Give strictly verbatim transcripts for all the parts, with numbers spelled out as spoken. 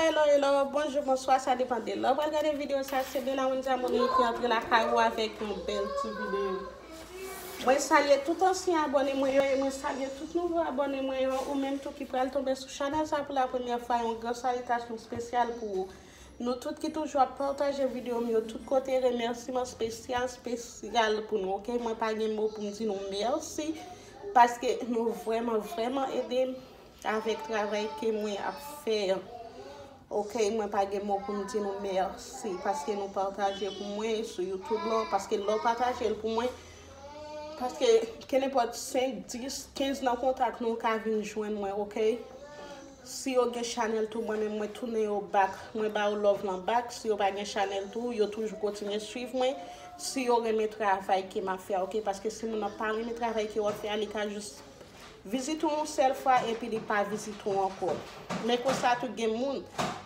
Hello, hello, bonjou, bonswa, sa depann de lè w pral gade videyo sa. Se Bella Wendy Amour ki antre lakay ou avèk yon bèl ti videyo. Mwen salye tout ansyen abòne mwen yo e mwen salye tout nouvo abòne mwen yo. Ou menm tou ki pral tonbe sou chanèl sa pou la premyè fwa, yon gran salitasyon espesyal pou ou. Nou tout ki toujou ap pataje videyo m yo tout kote, remèsiman espesyal, espesyal pou nou, oke? Mwen pa gen mo pou m di nou mèsi, paske nou vrèman, vrèman ede m avèk travay ke mwen ap fè an. Oke, mwen pa gen mo pou m di nou mèsi, paske nou pataje pou mwen sou YouTube lan, paske lè w pataje l pou mwen, paske kenenpòt senk, dis, kenz nan kontak nou ka vin jwenn mwen, oke? Si yo gen chanèl tou, mwen menm mwen tounen yo back, mwen ba yo love lan back. Si yo pa gen chanèl tou, yo toujou kontinye swiv mwen. Si yo renmen travay ke m ap fè a, oke? Paske si moun nan pa renmen travay ke w ap fè a, li ka jis vizite w yon sèl fwa epi li pa vizite w ankò. Men konsa tou gen moun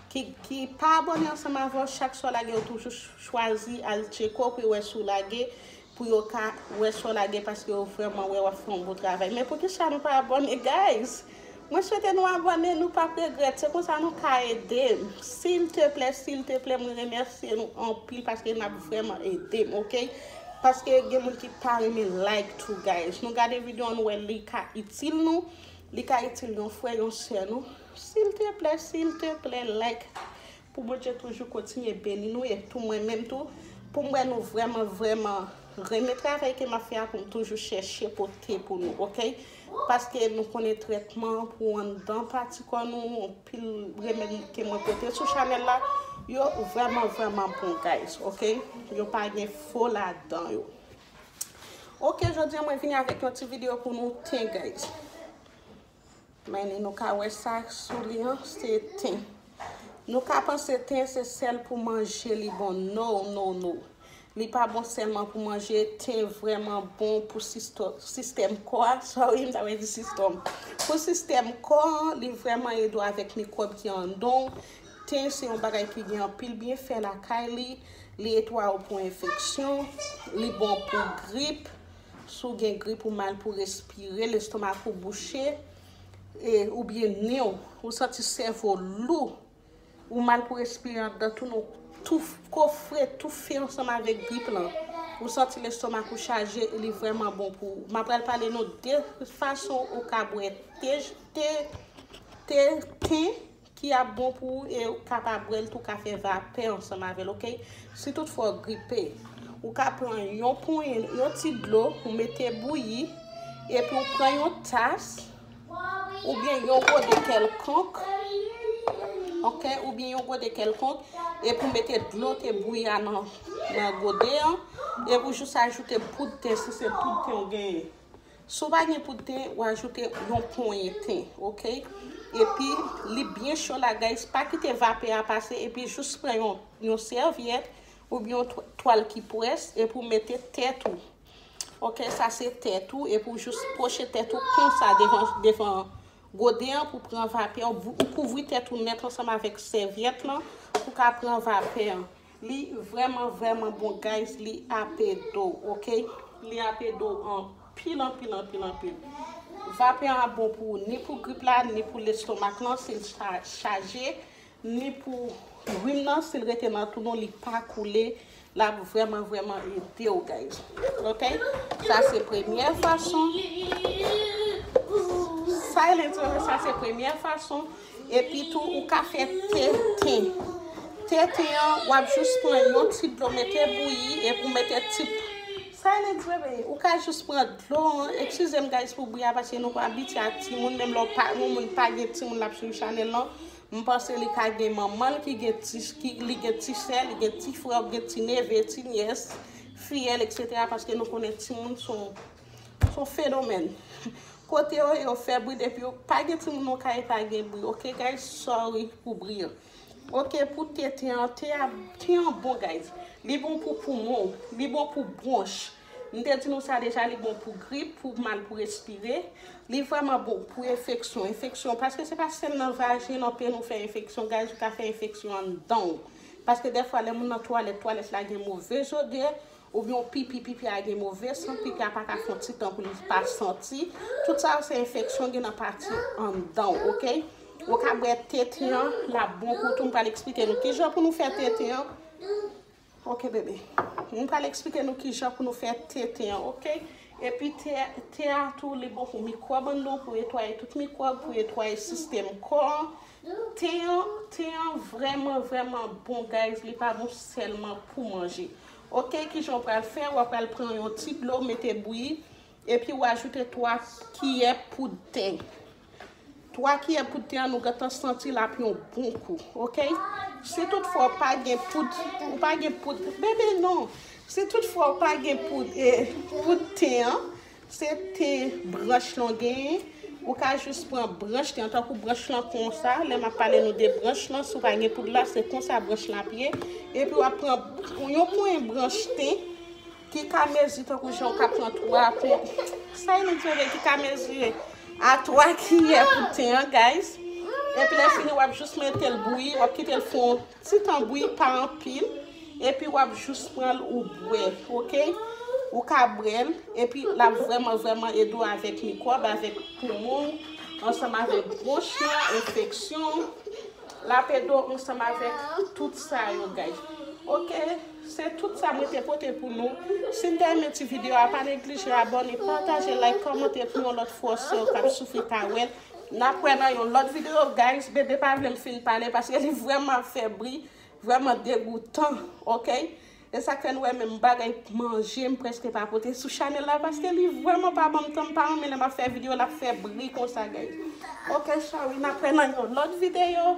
ki, ki pa abòne ansanm avè w, chak sa w lage yo toujou ch-, chwazi al tcheke w pou yo wè si w lage, pou yo ka wè sa w lage paske yo vrèman wè w ap fè yon bon travay. Men poukisa nou pa abòne, guys? Mwen swete nou abòne, nou p ap regrèt. Se konsa nou ka ede m. Silteplè, silteplè, mwen remèsye nou anpil paske n ap vrèman ede m, oke? Paske gen moun ki pa renmen like tou, guys. Nou gade videyo an, nou wè li ka itil nou. Li ka itil yon frè, yon sè nou. Silteplè, silteplè, like. Pou Bondye toujou kontinye beni nou e tou mwen menm tou. Pou m wè nou vrèman, vrèman renmen travay ke m ap fè a, pou m toujou chèche pote pou nou, oke? Paske nou konnen trètman pou anndan pati kò nou, anpil remèd ke mwen pote sou chanèl la, yo vrèman, vrèman bon, guys, oke? Yo pa gen fo ladan yo. Oke, jodi a mwen vini avèk yon ti videyo pou nou ten, guys. Men nou ka wè sa sou li an, se ten. Nou ka panse ten se sèl pou manje li bon. No, no, no. Li pa bon sèlman pou manje, ten vrèman bon pou sisto-, sistèm kò a. Sorry, m ta vle di sistèm. Pou sistèm kò an, li vrèman ede w avèk mikwòb ki anndan w. Ten se yon bagay ki gen anpil byenfè lakay li. Li ede w pou enfeksyon, li bon pou grip. Si w gen grip, ou mal pou respire, lestomak ou bouche, e, oubyen nen w, ou santi sèvo lou, ou mal pou respire anndan tou, nou tou f-, kofre, toufe ansanm avèk grip lan. Ou santi lestomak ou chaje, li vrèman bon pou ou. M ap pral pale nou de fason ou ka bwè te, te, te, ten, ki ap bon pou ou e ou kapab bwè l tou, ka fè vapè ansanm avè l, oke? Si toutfwa w gripe, ou ka pran yon ponyen, yon ti dlo, ou mete bouyi, epi ou pran yon tas, oubyen yon gode kèlkonk, oke? Oubyen yon gode kèlkonk, epi ou mete dlo te bouyi a nan, nan gode an, epi ou jis ajoute poud ten, si se poud ten w genyen. Si w pa gen poud ten, w ajoute yon ponyen ten, oke? Epi, li byen cho la, guys. Pa kite vapè a pase, epi jis pran yon, yon sèvyèt oubyen yon tw-, twal ki pwès, epi w mete tèt ou. Oke, sa se tèt ou, epi w jis pwoche tèt ou konsa devan, devan gode an pou pran vapè. Ou, ou kouvri tèt ou nèt ansanm avèk sèvyèt lan pou ka pran vapè an. Li vrèman, vrèman bon, guys. Li ap ede w, oke? Li ap ede w anpil, anpil, anpil, anpil. Vapè an ap bon pou ou, ni pou grip la, ni pou lestomak lan, si l cha-, chaje, ni pou rim nan, si l rete nan tou nou, li pa koule, l ap vrèman, vrèman ede w, guys. Oke? Sa se premyè fason. Silence, sa se premyè fason. Epi tou, ou ka fè te ten. Te ten an, w ap jis pran yon ti dlo, mete bouyi, epi w mete ti. Silence, bebe. Ou ka jis pran dlo an. Eskize m, guys, pou bri a, paske nou pa abitye ak timoun. Menm lè w pa, yon moun pa gen timoun, l ap swiv chanèl lan. M panse li ka gen manman l ki gen ti, ki, li gen ti sè, li gen ti frè, gen ti neve, ti nyès, fiyèl, etsetera. Paske nou konnen timoun se yon, se yon fenomèn. Kote yo ye, yo fè bri, depi yo pa gen timoun nan kay, pa gen bri. Oke, guys, sorry pou bri an. Oke, pou te ten an, te a, te an bon, guys. Li bon pou poumon, li bon pou bwonch. M te di nou sa deja, li bon pou grip, pou mal pou respire. Li vrèman bon pou enfeksyon, enfeksyon, paske se pa sèl nan vajen, nan pye nou fè enfeksyon, guys, ou ka fè enfeksyon anndan w. Paske dèfwa, lè moun nan twalèt, twalèt la gen move odè, oubyen w pipi, pipi a gen move sant, pipi a pa ka fè yon ti tan pou li pa santi. Tout sa yo se enfeksyon gen nan pati anndan w, oke? Ou ka bwè te ten an, l ap bon pou tou. M pral eksplike nou kijan pou nou fè te ten an. Ok, bebe. M pral eksplike nou kijan pou nou fè te ten an, ok? Epi te, te a tou, li bon pou mikwòb anndan, pou netwaye tout mikwòb, pou netwaye sistèm kò an. Te an, te an vrèman, vrèman bon, guys. Li pa bon sèlman pou manje. Ok, kijan w pral fè? W pral pran yon ti dlo, mete bouyi, epi w ajoute twa kiyè poud te. Twa kiyè poud te an, nou gentan santi l ap yon bon kou, ok? Si toutfwa w pa gen poud, ou pa gen poud, bebe non. Si toutfwa w pa gen poud, e, poud te an, se te branch lan w genyen, ou ka jis pran branch te an, tankou branch lan konsa, lè m ap pale nou de branch lan, si w pa gen poud la, se konsa branch lan ap ye. Epi w ap pran yon ponyen branch te, ki ka mezi tankou jan w ka pran twa pon, sa e nou di ki ka mezi a twa kiyè pou te an, guys. Epi lè fini, w ap jis mete l bouyi, w ap kite l fè yon ti tan bouyi, pa anpil. Epi w ap jis pran l ou bwè, ok? Ou ka bwè l, epi l ap vrèman, vrèman ede w avèk mikwòb, avèk poumon, ansanm avèk bwonch lan, enfeksyon. L ap ede w ansanm avèk tout sa yo, guys. Ok, se tout sa mwen te pote pou nou. Si n te renmen ti videyo a, pa neglije abòne, pataje, like, kòmante pou yon lòt fwa sè w k ap soufri ka wè l. N ap wè nan yon lòt videyo, guys. Bebe pa vle m fin pale paske li vrèman ap fè bri, vrèman degoutan, ok? E sa k fè nou wè menm bagay manje m prèske pa pote sou chanèl la paske li vrèman pa ban m tan, m pa renmen lè m ap fè videyo, l ap fè bri konsa, guys. Ok, cheri, n ap wè nan yon lòt videyo.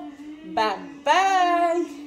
Bye bye!